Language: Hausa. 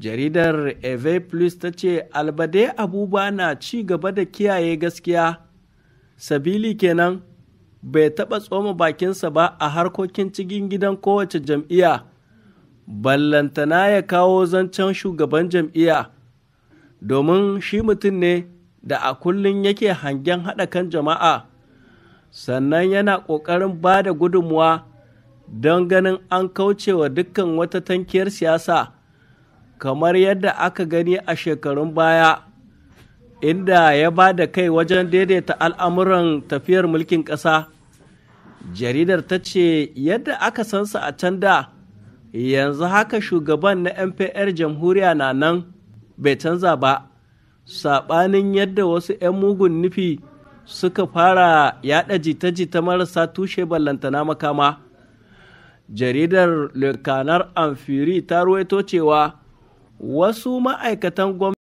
Jaridar Eve Plus ta ce Albade Abuba na ci gaba da kiyaye gaskiya, sabili kenan bai taɓa tsoma bakinsa ba a harkokin cikin gidan kowace jam'iyya, ballantana ya kawo zancen shugaban jam'iyya, domin shi mutum ne da a kullum yake hangen haɗa kan jama'a, sannan yana ƙoƙarin ba da gudunmuwa don ganin an kaucewa dukkan wata tankiyar siyasa, kamar yadda aka gani a shekarun baya, inda ya ba da kai wajen daidaita al'amuran tafiyar mulkin ƙasa. Jaridar ta ce yadda aka sansa a can da, yanzu haka shugaban na MPR Jamhuriya na nan bai canza ba, saɓanin yadda wasu 'yan mugun nufi suka fara yaɗa jita-jita marasa tushe ballantana makama. Jaridar Le Canard Amfiri ta ruwaito cewa wasu ma'aikatan gwamnati